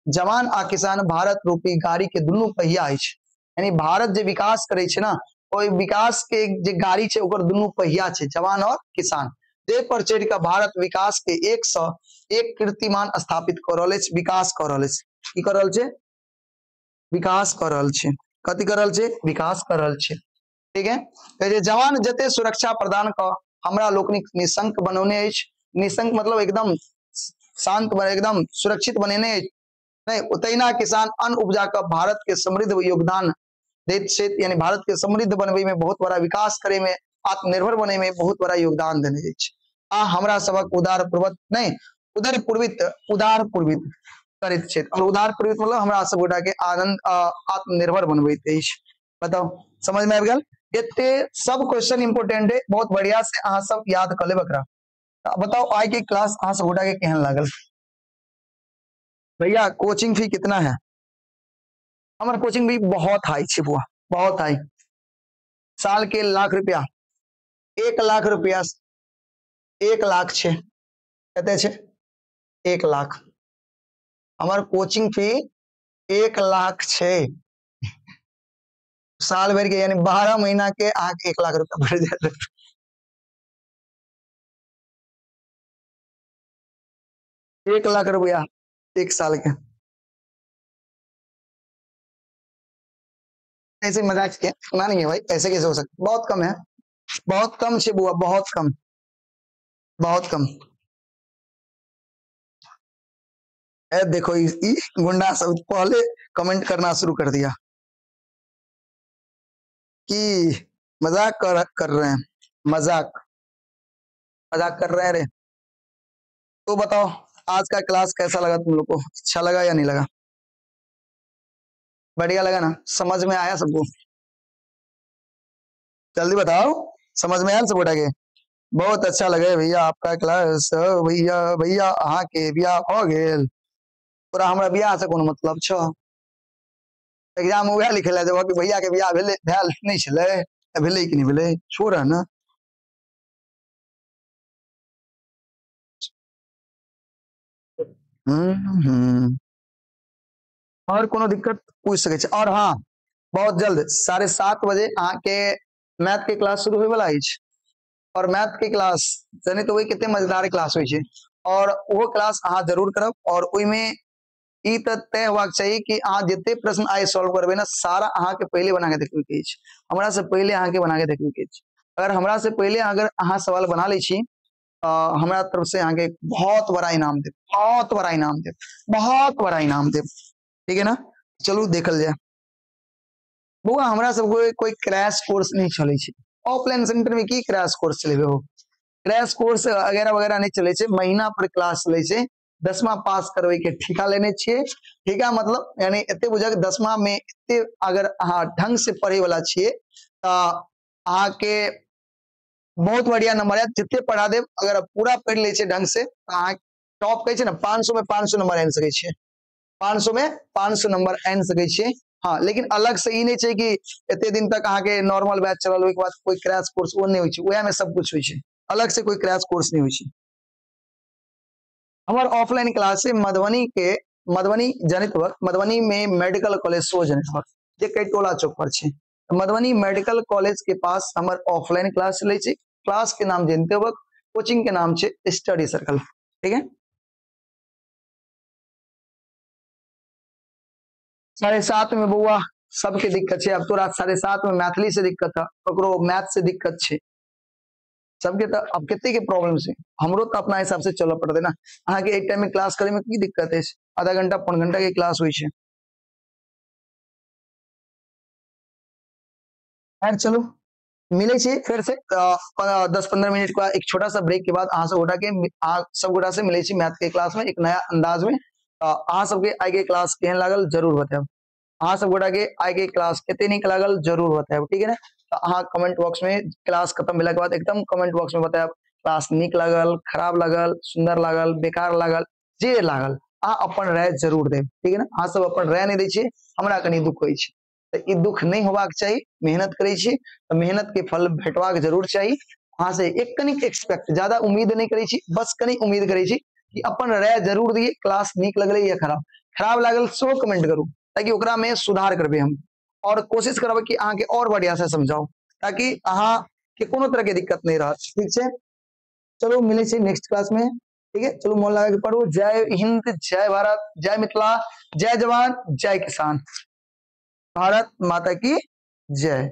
जवान आ किसान भारत रूपी गाड़ी के दुनू पहिया अछि। यानी भारत जे विकास करै छै ना, ओहि विकास के जे गाड़ी छै ओकर दुनू पहिया छै, जवान और किसान। जे पर चढ़ि कऽ भारत विकास के 101 कीर्तिमान स्थापित कऽ रहल अछि, विकास कऽ रहल अछि। की कऽ रहल छै? विकास कऽ रहल छै। कथी कऽ रहल छै? विकास कऽ रहल छै। ठीक है। कहै छै जवान जते सुरक्षा प्रदान कऽ हमरा लोकनिक निशंक बनौने अछि। निशंक मतलब एकदम शांत, एकदम सुरक्षित बनेने अछि। नहीं, तहिना किसान अन्न उपजा कऽ भारत के समृद्ध योगदान दैत छथि। यानी भारत के समृद्ध बनबै में, बहुत बड़ा विकास करे में, आत्मनिर्भर बने में बहुत बड़ा योगदान देने अछि। आ हमरा सबक उदार पूर्वक नहीं, उदर पूर्वित, उदार पूर्वित करैत छथि। और उदार पूर्वित मतलब हमरा सब गोटा के आनंद आत्मनिर्भर बनबैत अछि। बताउ समझ में आबि गेल? एते सब क्वेश्चन इंपोर्टेंट है, बहुत बढ़िया से अहाँ सब याद कऽ लेब एकरा। बताओ आइ के क्लास अहाँ सब गोटा के केहन लागल? भैया कोचिंग फी कितना है? हमर कोचिंग भी बहुत हाई छै बुआ, बहुत हाई। साल के लाख रुपया, 1 लाख रुपया, 1 लाख छै। कते छै? 1 लाख। हमर कोचिंग फी 1 लाख छै साल भर के, यानी 12 महीना के अहाँके 1 लाख रुपया भरि जायत। 1 लाख रुपया 1 साल के। ऐसे मजाक के ना नहीं है भाई, ऐसे कैसे हो सकता? बहुत कम है, बहुत कम छे बुआ, बहुत कम, बहुत कम। ए देखो ई गुंडा सब पहले कमेंट करना शुरू कर दिया कि मजाक कर रहे हैं, मजाक मजाक कर रहे हैं रे। तो बताओ आज का क्लास कैसा लगा तुम लोग को? अच्छा लगा या नहीं लगा? बढ़िया लगा ना? समझ में आया सबको? जल्दी बताओ, समझ में आया सब गोटा के? बहुत अच्छा लगे भैया आपका क्लास। भैया भैया अहाँ के बियाह भ गेल? तोरा हमरा बियाह से कोनो मतलब छौ? एग्जाम वएह लिखे ला जब कि भैया के बियाह भेलै, भेल नहीं छलै, भेलै कि नहीं भेलै, छोड़ ना। और कोनो दिक्कत पूछ सकै छी। और हाँ, बहुत जल्द 7:30 बजे अहाँ के मैथ के क्लास शुरू होय वाला अछि। और मैथ के क्लास जाने तो वही कते मजेदार क्लास होइ छै, और वो क्लास अहाँ जरूर करब। और ओहिमे ई तऽ तय होबाक चाही कि अहाँ जते प्रश्न आइ सॉल्व करबै ना, सारा अहाँ के पहिले बना के देखबै के अछि, हमरा से पहिले अहाँ के बना के देखबै के अछि। अगर हमरा से पहिले अगर अहाँ सवाल बना लै छी हमरा तरफ से अहाँ के बहुत बड़ा इनाम देब, बहुत बड़ा इनाम देब, बहुत बड़ा इनाम देब। ठीक है ना? चलू देखल जाए। बौआ हमरा सबके कोई क्रैश कोर्स नहीं चलै छै। ऑफलाइन सेंटर में की क्रैश कोर्स चलेबे हो, क्रैश कोर्स वगैरह वगैरह नहीं चलै छै। महीना पर क्लास चलै छै। 10वां पास करबै के ठीका लेने छियै। ठीका मतलब यानी एते बुझक 10वां में एते अगर अहाँ ढंग से पढ़े वाला छियै त अहाँ के बहुत बढ़िया नंबर आयत। जते पढ़ा देब अगर पूरा पढ़ि लै छियै ढंग से त अहाँ टॉप कहै छै ने, 500 में 500 नंबर आनि सकै छियै, 500 में 500 नंबर आनि सकै छियै। हाँ, लेकिन अलग से ई नहीं छै कि एते दिन तक अहाँ के नॉर्मल बैच चलल ओहिके बाद कोई क्रैश कोर्स ओ नहीं होइ छै। वएह में सब कुछ होइ छै, अलग से कोई क्रैश कोर्स नहीं होइ छै। हमर ऑफलाइन क्लास है मधुबनी के, मधुबनी जनैत वक्त, मधुबनी में मेडिकल कॉलेज सो जनैत वक्त जे कैटोला चौक पर छै। मधुबनी मेडिकल कॉलेज के पास हमर ऑफलाइन क्लास चलै छै। क्लास के नाम जनते वक्त, कोचिंग के नाम छै स्टडी सर्कल। ठीक है, 7:30 में बौआ सबके दिक्कत है। अब तोरा 7:30 में मैथिली से दिक्कत है, ककरो मैथ से दिक्कत है, सबके तो अब कते के प्रॉब्लम से हमरो तो अपना हिसाब से चलऽ पड़तै ना। अहाँ के एक टाइम में क्लास करे में की दिक्कत है, आधा घंटा पौन घंटा के क्लास होइ छै। खैर चलू मिले छी फिर से 10-15 मिनट के बाद, एक छोटा सा ब्रेक के बाद अहाँ सब गोटा के, अहाँ सब गोटा से मिले छी मैथ के क्लास में एक नया अंदाज में। अहाँ सबके आइ के क्लास केहन लागल जरूर बतायब। अहाँ सब गोटा के आइ के क्लास कते नीक लागल जरूर बतायब। ठीक है ना, तो अहाँ कमेंट बॉक्स में क्लास खत्म भेला के बाद एकदम कमेंट बॉक्स में बतायब क्लास नीक लागल, खराब लागल, सुंदर लागल, बेकार लागल, जे लागल अहाँ अपन राय जरूर देब। ठीक है ना, अहाँ सब अपन राय नहीं दै छियै, हमरा कनी दुख होइ छै। तऽ ई दुख नहीं होबाक चाही। मेहनत करै छी तऽ मेहनत के फल भेटबाक जरूर चाही। अहाँ से एक कनिक एक्सपेक्ट, ज्यादा उम्मीद नहीं करै छी, बस कनी उम्मीद करै छी कि अपन राय जरूर दिए, क्लास नीक लगलै या खराब, खराब लागल सेहो कमेंट करू ताकि ओकरा में सुधार करबै हम, और कोशिश करबै कि अहाँ के और बढ़िया से समझाऊ ताकि अहाँ के कोनो तरह के दिक्कत नहीं रहत। ठीक छै, चलू मिलै छी नेक्स्ट क्लास में। ठीक है, चलू मोन लगा के पढ़ू। जय हिंद, जय भारत, जय मिथिला, जय जवान, जय किसान, भारत माता की जय।